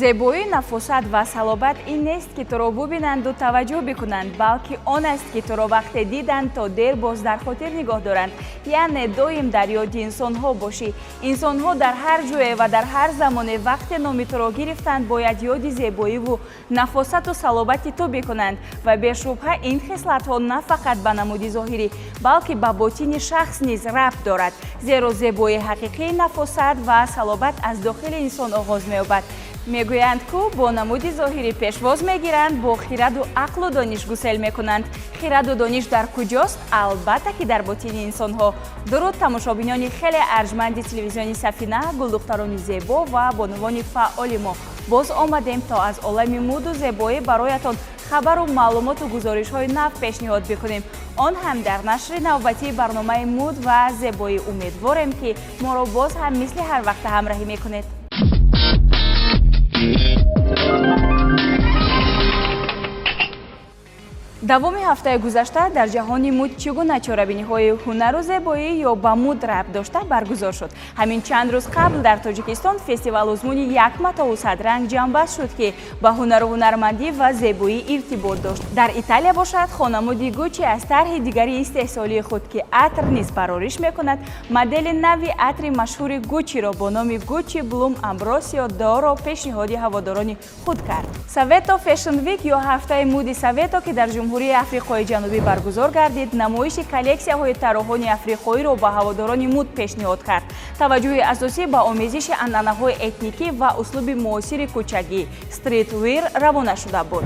Зебоӣ, нафосат ва салобат ин нест, ки туро бубинанду таваҷҷӯҳ бикунанд, балки он аст, ки туро вақте диданд, то дер боз дар хотир нигоҳ доранд, яъне доим дар ёди инсонҳо бошӣ. Инсонҳо дар ҳар ҷое ва дар ҳар замоне вақте номи туро гирифтанд, бояд ёди зебоиву нафосату салобати ту бикунанд. Ва бешубҳа, ин хислатҳо на фақат ба намуди зоҳирӣ, балки ба ботини шахс низ рабт дорад, зеро зебоии ҳақиқӣ, нафосат ва салобат аз дохили инсон оғоз меёбад. Мегӯянд, ку бо намуди зоҳирӣ пешвоз мегиранд, бо хираду ақлу дониш гусел мекунанд. Хираду дониш дар куҷост? Албатта, ки дар ботини инсонҳо. Дуруд, тамошобинони хеле арҷманди телевизиони Сафина, гулдухтарони зебо ва бонувони фаъоли мо. Боз омадем, то аз олами муду зебоӣ бароятон хабару маълумоту гузоришҳои нав пешниҳод бикунем, он ҳам дар нашри навбатии барномаи «Муд ва зебоӣ». Умедворем, ки моро боз ҳам мисли ҳар вақта ҳамраҳӣ мекунед. Давоми ҳафтаи гузашта дар ҷаҳони муд чӣ гуна чорабиниҳои ҳунару зебоӣ ё ба муд рабт дошта баргузор шуд? Ҳамин чанд рӯз қабл дар Тоҷикистон фестивал-озмуни «Як матову садранг» ҷамъбаст шуд, ки ба ҳунару ҳунармандӣ ва зебоӣ иртибот дошт. Дар Италия бошад, хонамуди Гуччи аз тарҳи дигари истеҳсолии худ, ки атр низ барориш мекунад, модели нави атри машҳури Гуччиро бо номи Гуччи Блум Амбросио Доро пешниҳоди ҳаводорони худ кард. Совето Fashion Week ё ҳафтаи муди Совето, ки дар Ҷумҳурии Африқои Ҷанубӣ баргузор гардид, намоиши коллексияҳои тарроҳони африқоиро ба ҳаводорони муд пешниҳод кард. Таваҷҷӯҳи асосӣ ба омезиши анъанаҳои этникӣ ва услуби муосири кӯчагӣ streetwear равона шуда буд.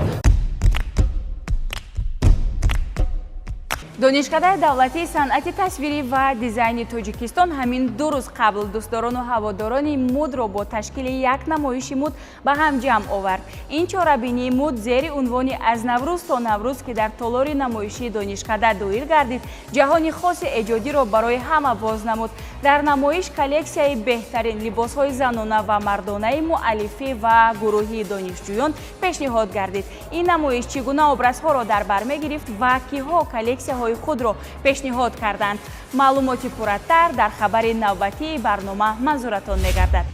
Донишкадаи давлатии санъати тасвирӣ ва дизайни Тоҷикистон ҳамин 2 рӯз қабл дӯстдорону ҳаводорони мудро бо ташкили як намоиши муд ба ҳам ҷамъ овард. Ин чорабинии муд зери унвони «Аз Наврӯз то Наврӯз», ки дар толори намоишии донишкада доир гардид, ҷаҳони хоси эҷодиро барои ҳама боз намуд. Дар намоиш коллексияи беҳтарин либосҳои занона ва мардонаи муаллифӣ ва гурӯҳии донишҷӯён пешниҳод гардид. Ин намоиш чӣ гуна образҳоро дар бар мегирифт ва киҳо коллексияҳои худро пешниҳод карданд? Маълумоти пурратар дар хабари навбатии барнома манзуратон мегардад.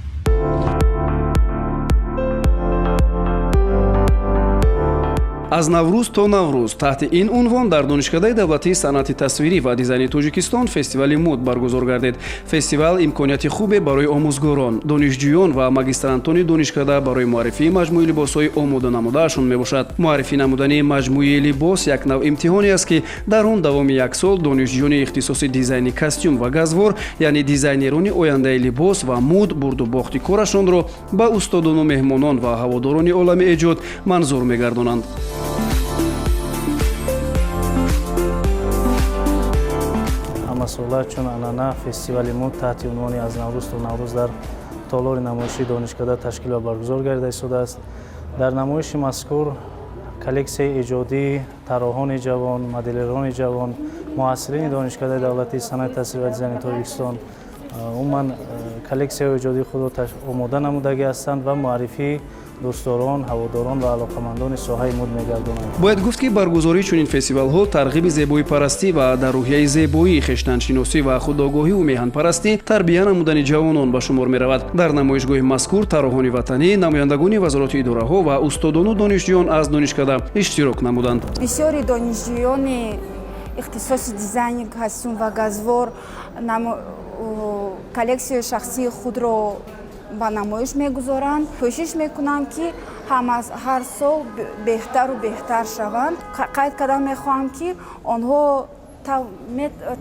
«Аз Наврӯз то Наврӯз» — таҳти ин унвон дар Донишкадаи давлатии санъати тасвирӣ ва дизайни Тоҷикистон фестивали муд баргузор гардид. Фестивал имконияти хубе барои омӯзгорон, донишҷӯён ва магистрантони донишкада барои муаррифии маҷмӯи либосҳои омода намудаашон мебошад. Муаррифӣ намудани маҷмӯи либос як нав имтиҳоне аст, ки дар он давоми як сол донишҷӯёни ихтисоси дизайни костюм ва газвор, яъне дизайнерони ояндаи либос ва муд, бурду бохти корашонро ба устодону меҳмонон ва ҳаводорони олами эҷод манзур мегардонанд. Ҳамасола чун анъана фестивали муд таҳти унвони «Аз Наврӯз то Наврӯз» дар толори намоишии донишкада ташкил ва баргузор гардида истодааст. Дар намоиши мазкур коллексияи эҷодии тарроҳони ҷавон, моделерони ҷавон, муҳассилини Донишкадаи давлатии санъати тасвир ва дизайни Тоҷикистон умуман коллексияҳои эҷодии худро омода намудагӣ ҳастанд ва муаррифии дӯстдорон, ҳаводорон ва алоқамандони соҳаи муд мегардонанд. Бояд гуфт, ки баргузории чунин фестивалҳо тарғиби зебоипарастӣ ва дар рӯҳияи зебоӣ, хештаншиносӣ ва худогоҳиву меҳанпарастӣ тарбия намудани ҷавонон ба шумор меравад. Дар намоишгоҳи мазкур тарроҳони ватанӣ, намояндагони вазорату идораҳо ва устодону донишҷӯён аз донишкада иштирок намуданд. Бисёри донишҷӯёни ихтисоси дизайни костюм ва газвор коллексияи шахсии худро ба намоиш мегузоранд. Кӯшиш мекунам, ки ҳар сол беҳтару беҳтар шаванд. Қайд кардан мехоҳам, ки онҳо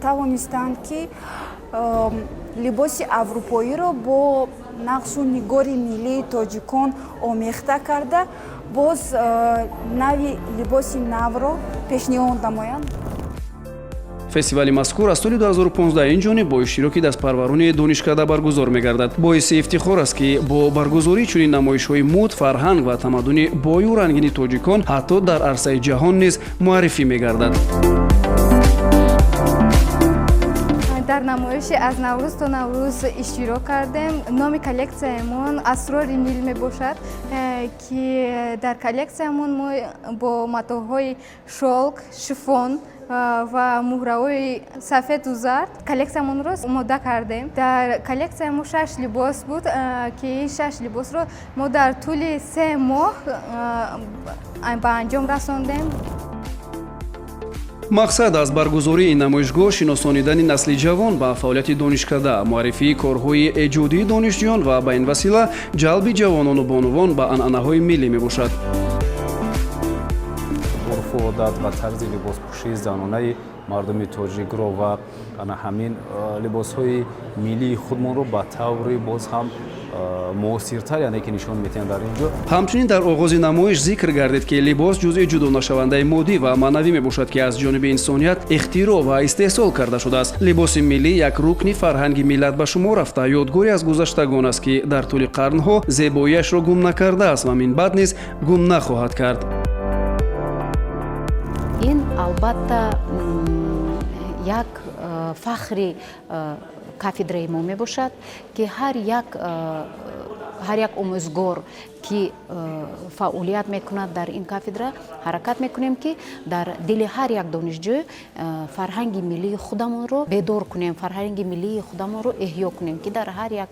тавонистанд, ки либоси аврупоиро бо нақшу нигори миллии тоҷикон омехта карда, боз нави либоси навро пешниҳод намоянд. Фестивали мазкур аз соли 2015 ин ҷониб бо иштироки дастпарварони донишкада баргузор мегардад. Боиси ифтихор аст, ки бо баргузории чунин намоишҳои муд фарҳанг ва тамаддуни бою рангини тоҷикон ҳатто дар арсаи ҷаҳон низ муаррифӣ мегардад. Дар Дар намоиши «Аз Наврӯз то Наврӯз» иштирок кардем. Номи коллексияамон «Асрори Нил» мебошад, ки дар коллексиямон мо бо матоъҳои шёлк, шифон ва муҳраҳои сафеду зард коллексиямонро омода кардем. Дар коллексия мо шаш либос буд, ки ин шаш либосро мо дар тӯли 3 моҳ ба анҷом расондем. Мақсад аз баргузории ин намоишгоҳ шиносонидани насли ҷавон ба фаъолияти донишкада, муаррифии корҳои эҷодии донишҷӯён ва ба ин васила ҷалби ҷавонону бонувон ба анъанаҳои миллӣ мебошад. Урфу одат ва тарзи либоспӯшии занонаи мардуми тоҷикро ва ана ҳамин либосҳои миллии худмонро ба таври боз ҳам муосиртар, яъне ки, нишон медиҳанд дар ин ҷо. Ҳамчунин дар оғози намоиш зикр гардид, ки либос ҷузъи ҷудонашавандаи моддӣ ва маънавӣ мебошад, ки аз ҷониби инсоният ихтироъ ва истеҳсол карда шудааст. Либоси миллӣ як рукни фарҳанги миллат ба шумор рафта, ёдгоре аз гузаштагон аст, ки дар тӯли қарнҳо зебоиашро гум накардааст ва минбаъд низ гум нахоҳад кард. Ин албатта як фахри кафедраи мо мебошад, ки ҳар як омӯзгор, ки фаъолият мекунад дар ин кафедра, ҳаракат мекунем, ки дар дили ҳар як донишҷӯ фарҳанги миллии худамонро бедор кунем, фарҳанги миллии худамонро эҳё кунем, ки дар ҳар як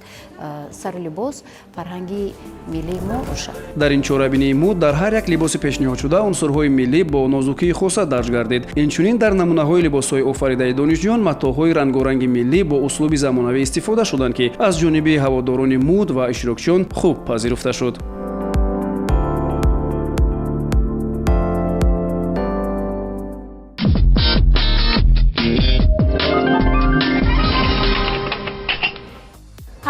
сару либос фарҳанги миллии мо бошад. Дар ин чорабинии мӯд дар ҳар як либоси пешниҳодшуда унсурҳои миллӣ бо нозукии хоса дарҷ гардид. Инчунин дар намунаҳои либосҳои офаридаи донишҷӯён матоъҳои рангоранги миллӣ бо услуби замонавӣ истифода шуданд, ки аз ҷониби ҳаводорони мӯд ва иштирокчиён хуб пазируфта шуд.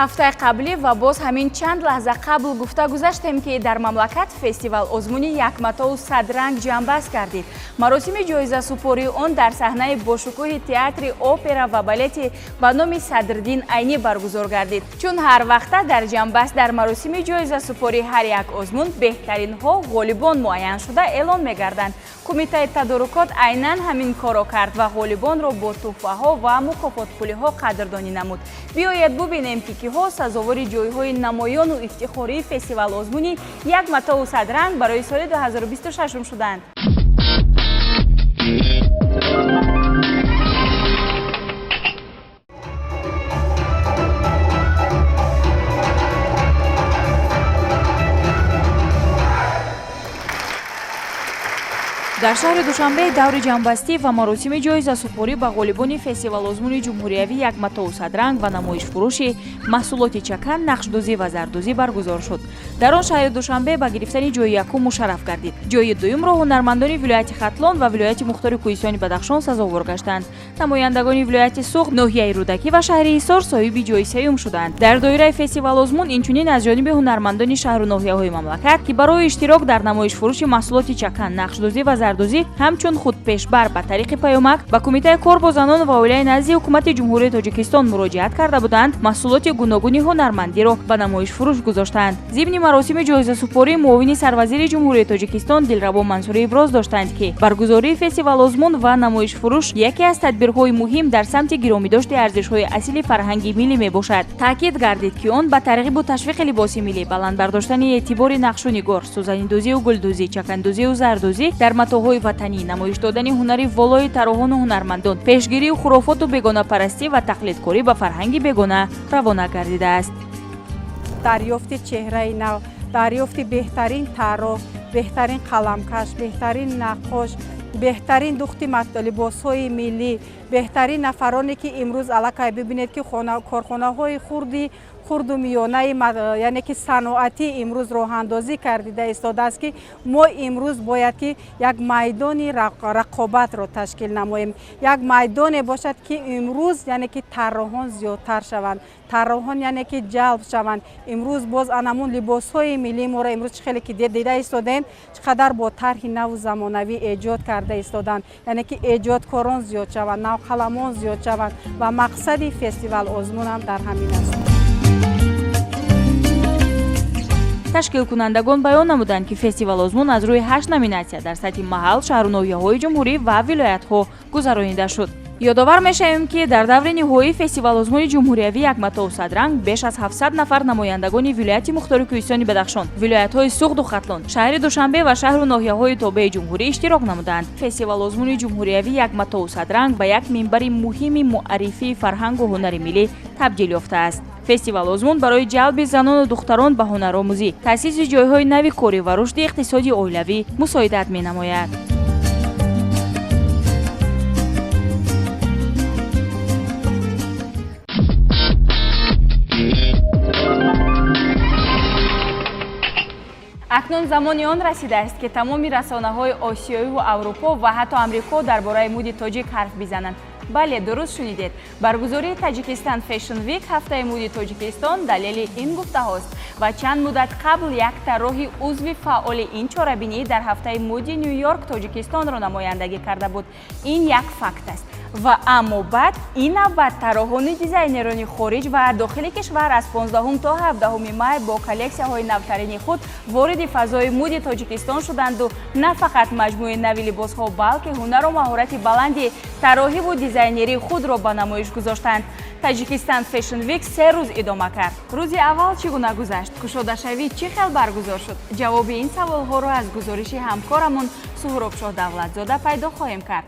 Ҳафтаи қаблӣ ва боз ҳамин чанд лаҳза қабл гуфта гузаштем, ки дар мамлакат фестивал озмуни «Якматоу садранг» ҷамъбаст гардид. Маросими ҷоизасупории он дар саҳнаи бошукӯҳи Театри опера ва балети ба номи Садриддин Айнӣ баргузор гардид. Чун ҳар вақта дар ҷамъбаст, дар маросими ҷоизасупории ҳар як озмун беҳтаринҳо, ғолибон муайян шуда эълон мегарданд. Кумитаи тадорукот айнан ҳамин корро кард ва ғолибонро бо тӯҳфаҳо ва мукофотпулиҳо қадрдонӣ намуд. Биёед бубинем, ки киҳо сазовори ҷойҳои намоёну ифтихории фестивал озмуни «Як матоу садранг» барои соли 2026 шуданд. Дар шаҳри Душанбе даври ҷамъбастӣ ва маросими ҷоизасупорӣ ба ғолибони фестивал-озмуни ҷумҳуриявӣ «Якматоу садранг» ва намоишфурӯши маҳсулоти чакан, нақшдӯзӣ ва зардӯзӣ баргузор шуд. Дар он шаҳри Душанбе ба гирифтани ҷои якум мушарраф гардид. Ҷои дуюмро ҳунармандони вилояти Хатлон ва вилояти мухтори кӯҳистони Бадахшон сазовор гаштанд. Намояндагони вилояти Суғд, ноҳияи Рӯдакӣ ва шаҳри Ҳисор соҳиби ҷои сеюм шуданд. Дар доираи фестивал-озмун инчунин аз ҷониби ҳунармандони шаҳру ноҳияҳои мамлакат, ки барои иштирок дар намоишфурӯши маҳсулоти чакан, нақшдӯзӣ ва зардӯзӣ ҳамчун худпешбар ба тариқи паёмак ба Кумитаи кор бо занон ва оилаи назди Ҳукумати Ҷумҳурии Тоҷикистон муроҷиат карда буданд, маҳсулоти гуногуни ҳунармандиро ба намоишфурӯш гузоштанд. Зимни маросими ҷоизасупорӣ муовини сарвазири Ҷумҳурии Тоҷикистон Дилрабо Мансурӣ иброз доштанд, ки баргузории фестивал-озмун ва намоишфурӯш яке аз тадбирҳои муҳим дар самти гиромидошти арзишҳои асили фарҳанги миллӣ мебошад. Таъкид гардид, ки он ба тарғибу ташвиқи либоси миллӣ, баланд бардоштани эътибори нақшу нигор, сӯзанидӯзию гулдӯзӣ, чакандӯзию зардӯзӣ дар матоъҳои ватанӣ, намоиш додани ҳунари волои тарроҳону ҳунармандон, пешгирии хурофоту бегонапарастӣ ва тақлидкорӣ ба фарҳанги бегона равона гардидааст. Дарёфти чеҳраи нав, дарёфти беҳтарин тарроҳ, беҳтарин қаламкаш, беҳтарин наққош, беҳтарин духти либосҳои миллӣ, беҳтарин нафароне, ки имрӯз аллакай бибинед, ки корхонаҳои хурди, хурду миёнаи, яъне ки саноатӣ имрӯз роҳандозӣ кардида истодааст, ки мо имрӯз бояд ки як майдони рақобатро ташкил намоем, як майдоне бошад, ки имрӯз, яъне ки, тарроҳон зиёдтар шаванд, тарроҳон, яъне ки, ҷалб шаванд. Имрӯз боз анамун либосҳои миллии моро имрӯз чӣ хеле ки дида истодем, чӣ қадар бо тарҳи наву замонавӣ эҷод карда истоданд, яъне ки эҷодкорон зиёд шаванд, навқаламон зиёд шаванд ва мақсади фестивал озмунам дар ҳамин аст. Ташкилкунандагон баён намуданд, ки фестивал-озмун аз рӯи ҳашт номинатсия дар сатҳи маҳал, шаҳру ноҳияҳои ҷумҳурӣ ва вилоятҳо гузаронида шуд. Ёдовар мешавем, ки дар даври ниҳоии фестивал-озмуни ҷумҳуриявӣ «Як матоу садранг» беш аз 700 нафар намояндагони вилояти мухтори Кӯҳистони Бадахшон, вилоятҳои Суғду Хатлон, шаҳри Душанбе ва шаҳру ноҳияҳои тобеи ҷумҳурӣ иштирок намуданд. Фестивал-озмуни ҷумҳуриявӣ «Як матоу садранг» ба як минбари муҳими муаррифии фарҳангу ҳунари миллӣ табдил ёфтааст. Фестивал-озмун барои ҷалби занону духтарон ба ҳунаромӯзӣ, таъсиси ҷойҳои нави корӣ ва рушди иқтисоди оилавӣ мусоидат менамояд. Акнун замони он расидааст, ки тамоми расонаҳои осиёиву Аврупо ва ҳатто Амрико дар бораи муди тоҷик ҳарф бизананд. Бале, дуруст шунидед. Баргузории Таҷикистан Fashion Week, ҳафтаи муди Тоҷикистон, далели ин гуфтаҳост. Ва чанд муддат қабл як тарроҳи узви фаъоли ин чорабинӣ дар ҳафтаи муди Ню Йорк Тоҷикистонро намояндагӣ карда буд. Ин як факт аст. Ва аммо баъд ин навбат тарроҳони дизайнерони хориҷ ва дохили кишвар аз 15 то 17 май бо коллексияҳои навтарини худ вориди фазои муди Тоҷикистон шуданду на фақат маҷмӯи нави либосҳо, балки ҳунару маҳорати баланди тарроҳиву дизайнерии худро ба намоиш гузоштанд. Таҷикистан Fashion Week 3 рӯз идома кард. Рӯзи аввал чӣ гуна гузашт? Кушодашавӣ чӣ хел баргузор шуд? Ҷавоби ин саволҳоро аз гузориши ҳамкорамон Суҳробшоҳ Давлатзода пайдо хоҳем кард.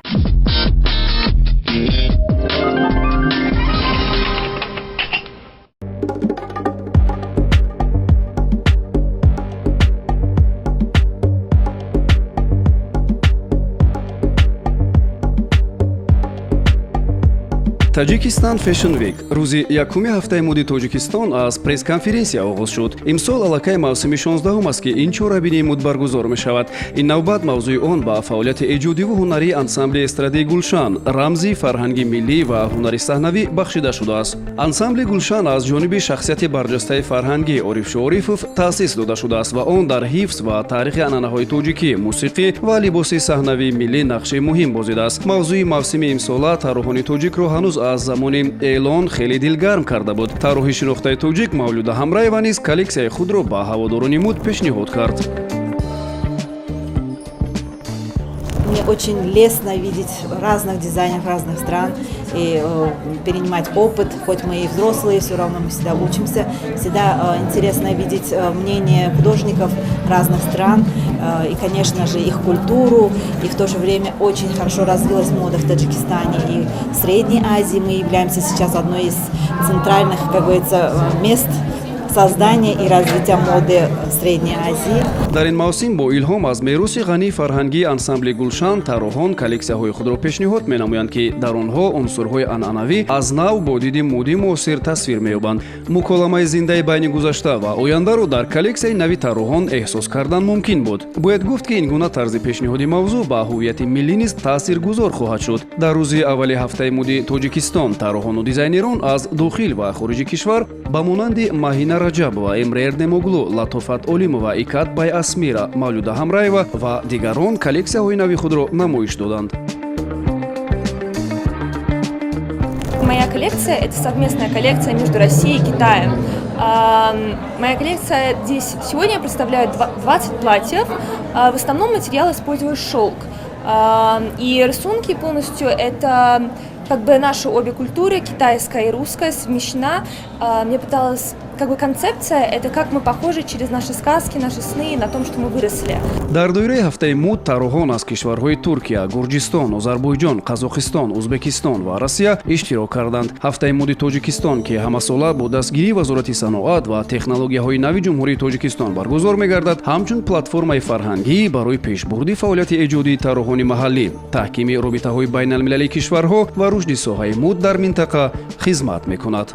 Таҷикистан Fashion Week рӯзи якуми ҳафтаи муди Тоҷикистон аз пресс-конференсия оғоз шуд. Имсол аллакай мавсими 16-ум аст, ки ин чорабинии муд баргузор мешавад. Ин навбат мавзӯи он ба фаъолияти эҷодиву ҳунарии ансамбли эстрадии «Гулшан», рамзи фарҳанги миллӣ ва ҳунари саҳнавӣ, бахшида шудааст. Ансамбли «Гулшан» аз ҷониби шахсияти барҷастаи фарҳангӣ Орифшо Орифов таъсис дода шудааст ва он дар ҳифз ва таърихи анъанаҳои тоҷикӣ, мусиқӣ ва либоси саҳнавии миллӣ нақши муҳим бозидааст. Мавзӯи мавсими имсола тарроҳони тоҷикро ҳанӯз аз замони эълон хеле дилгарм карда буд. Тарроҳи шинохтаи тоҷик Мавлюда Ҳамраева низ коллексияи худро ба ҳаводорони муд пешниҳод кард. Мне очень лестно видеть разных дизайнеров разных стран и перенимать опыт. Хоть мы и взрослые, все равно мы всегда учимся. Всегда интересно видеть мнение художников разных стран и, конечно же, их культуру. И в то же время очень хорошо развилась мода в Таджикистане и в Средней Азии. Мы являемся сейчас одной из центральных, как говорится, мест создания и развития моды в Средней Азии. Дар ин мавсим бо илҳом аз мероси ғании фарҳангии ансамбли «Гулшан» тарроҳон коллексияҳои худро пешниҳод менамоянд, ки дар онҳо унсурҳои анъанавӣ аз нав бо диди муди муосир тасвир меёбанд. Муколамаи зиндаи байни гузашта ва ояндаро дар коллексияи нави тарроҳон эҳсос кардан мумкин буд. Бояд гуфт, ки ин гуна тарзи пешниҳоди мавзӯъ ба ҳуввияти миллӣ низ таъсиргузор хоҳад шуд. Дар рӯзи аввали ҳафтаи муди Тоҷикистон тарроҳону дизайнерон аз дохил ва хориҷи кишвар ба монанди Маҳина Раҷабова, Эмре Эрдемоглу, Латофат Олимова, Икат Бай Асмира, Мавлюда Ҳамраева ва дигарон коллексияҳои нави худро намоиш доданд. Моя коллекция – это совместная коллекция между Россией и Китаем. Моя коллекция здесь сегодня я представляю 20 платьев. В основном материал использую шелк. И рисунки полностью это как бы наши обе культуры, китайская и русская, совмещена. Мне пыталась, как бы концепция – это как мы похожи через наши сказки, наши сны на том, что мы выросли. Дар доираи ҳафтаи муд тарроҳон аз кишварҳои Туркия, Гурҷистон, Озарбойҷон, Қазоқистон, Узбекистон ва Россия иштирок карданд. Ҳафтаи муди Тоҷикистон, ки ҳамасола бо дастгирии Вазорати саноат ва технологияҳои нави Ҷумҳурии Тоҷикистон баргузор мегардад, ҳамчун платформаи фарҳангӣ барои пешбурди фаъолияти эҷодии тарроҳони маҳаллӣ, таҳкими робитаҳои байналмилалии кишварҳо ва рушди соҳаи муд дар минтақа хизмат мекунад.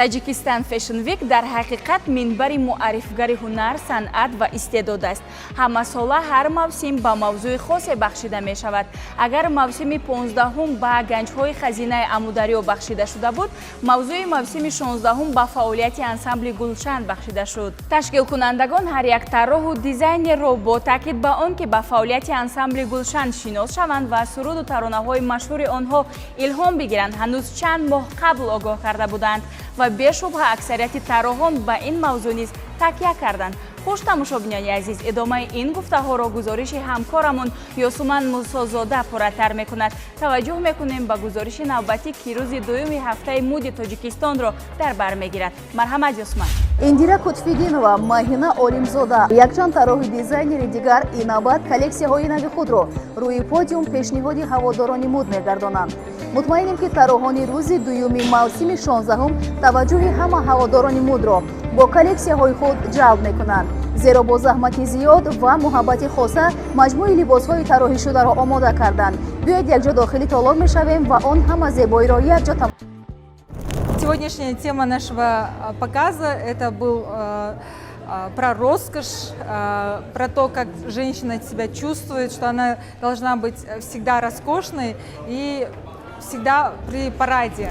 Таҷикистан Fashion Week дар ҳақиқат минбари муаррифгари ҳунар, санъат ва истеъдод аст. Ҳамасола ҳар мавсим ба мавзӯи хосе бахшида мешавад. Агар мавсими 15-ҳум ба ганҷҳои хазинаи Амударё бахшида шуда буд, мавзӯи мавсими 16-ҳум ба фаъолияти ансамбли «Гулшан» бахшида шуд. Ташкилкунандагон ҳар як тарроҳу дизайнерро бо таъкид ба он ки ба фаъолияти ансамбли «Гулшан» шинос шаванд ва суруду таронаҳои машҳури онҳо илҳом бигиранд, ҳанӯз чанд моҳ қабл огоҳ карда буданд ва бешубҳа аксарияти тарроҳон ба ин мавзӯъ низ такя карданд. Хуш, тамошобинони азиз, идомаи ин гуфтаҳоро гузориши ҳамкорамон Ёсуман Мусозода пурратар мекунад. Таваҷҷӯҳ мекунем ба гузориши навбатӣ, ки рӯзи дуюми ҳафтаи муди Тоҷикистонро дар бар мегирад. Марҳамат, Ёсуман. Индира Кутфиддинова, Маҳина Олимзода, якчанд тарроҳи дизайнери дигар ин навбат коллексияҳои нави худро рӯи подиум пешниҳоди ҳаводорони муд мегардонанд. Мутмаинем, ки тарроҳони рӯзи дуюми мавсими 16-ум таваҷҷӯҳи ҳама ҳаводорони мудро бо коллексияҳои худ ҷалб мекунанд, зеро бо заҳмати зиёд ва муҳаббати хоса маҷмӯи либосҳои тарроҳишударо омода карданд. Биёед, якҷо дохили толор мешавем ва он ҳама зебоиро якҷо Сегодняшняя тема нашего показа это был про роскошь, про то, как женщина себя чувствует, что она должна быть всегда роскошной и всегда при параде.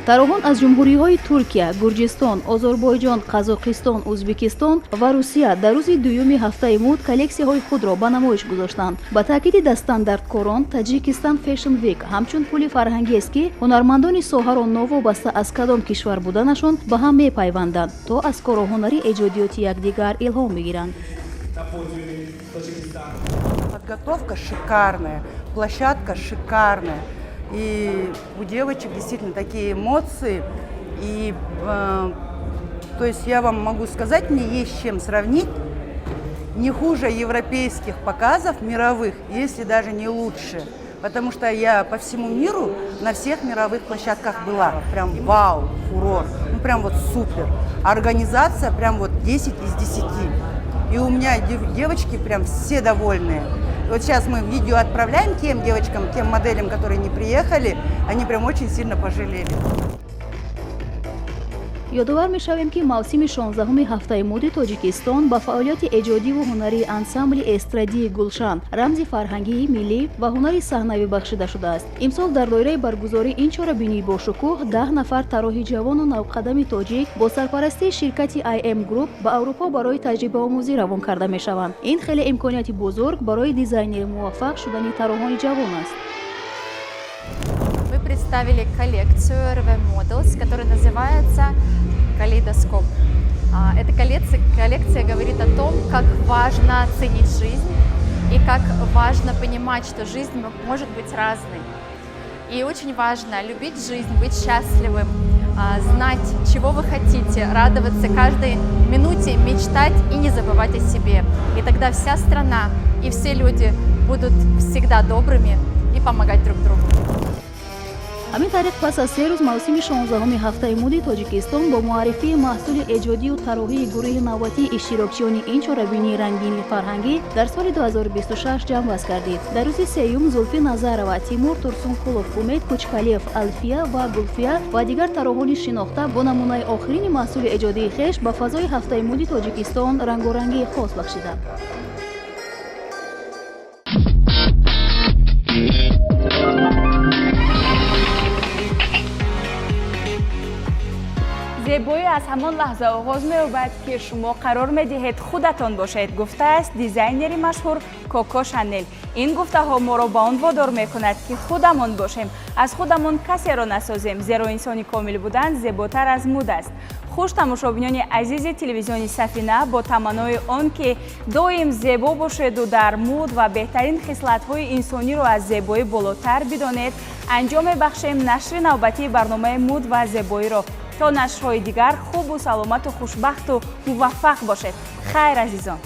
Тарроҳон аз ҷумҳуриҳои Туркия, Гурҷистон, Озарбойҷон, Қазоқистон, Ӯзбекистон ва Русия дар рӯзи дуюми ҳафтаи муд коллексияҳои худро ба намоиш гузоштанд. Ба таъкиди дастандарткорон, Таджикистан Fashion Week ҳамчун пули фарҳангиест, ки ҳунармандони соҳаро новобаста аз кадом кишвар буданашон ба ҳам мепайванданд, то аз кору ҳунари эҷодиёти якдигар илҳом бигиранд. Подготовка шикарная, площадка шикарная. И у девочек действительно такие эмоции. И, то есть я вам могу сказать, мне есть с чем сравнить. Не хуже европейских показов мировых, если даже не лучше. Потому что я по всему миру на всех мировых площадках была. Прям вау, фурор. Ну прям вот супер. Организация прям вот 10 из 10. И у меня девочки прям все довольные. Вот сейчас мы видео отправляем тем девочкам, тем моделям, которые не приехали, они прям очень сильно пожалели. Ёдовар мешавем, ки мавсими 16-уми ҳафтаи муди Тоҷикистон ба фаъолияти эҷодиву ҳунарии ансамбли эстрадии «Гулшан», рамзи фарҳангии миллӣ ва ҳунари саҳнавӣ, бахшида шудааст. Имсол дар доираи баргузории ин чорабинии бошукӯҳ 10 нафар тарроҳи ҷавону навқадами тоҷик бо сарпарастии ширкати IM Group ба Аврупо барои таҷрибаомӯзӣ равон карда мешаванд. Ин хеле имконияти бузург барои дизайнери муваффақ шудани тарроҳони ҷавон аст. Мы представили коллекцию RV Models, которая называется «Калейдоскоп». Эта коллекция говорит о том, как важно ценить жизнь и как важно понимать, что жизнь может быть разной. И очень важно любить жизнь, быть счастливым, знать, чего вы хотите, радоваться каждой минуте, мечтать и не забывать о себе. И тогда вся страна и все люди будут всегда добрыми и помогать друг другу. Ҳамин тариқ, пас аз 3 рӯз мавсими 16-уми ҳафтаи муди Тоҷикистон бо муаррифии маҳсули эҷодию тарроҳии гурӯҳи навбатии иштирокчиёни ин чорабинии рангини фарҳангӣ дар соли 2026 ҷамъбаст гардид. Дар рӯзи сеюм Зулфӣ Назарова, Тимур Турсунқулов, Умед Кучкалиев, Алфия ва Гулфия ва дигар тарроҳони шинохта бо намунаи охирини маҳсули эҷодии хеш ба фазои ҳафтаи муди Тоҷикистон рангорангии хос бахшиданд. Зебоӣ аз ҳамон лаҳза оғоз меёбад, ки шумо қарор медиҳед худатон бошед, гуфтааст дизайнери машҳур Коко Шанел. Ин гуфтаҳо моро ба он водор мекунад, ки худамон бошем, аз худамон касеро насозем, зеро инсони комил будан зеботар аз муд аст. Хуш, тамошобинони азизи телевизиони Сафина, бо таманнои он ки доим зебо бошеду дар муд ва беҳтарин хислатҳои инсониро аз зебоӣ болотар бидонед, анҷом мебахшем нашри навбатии барномаи «Муд ва зебоиро». То нашрҳои дигар хубу саломату хушбахту муваффақ бошед. Хайр, азизон.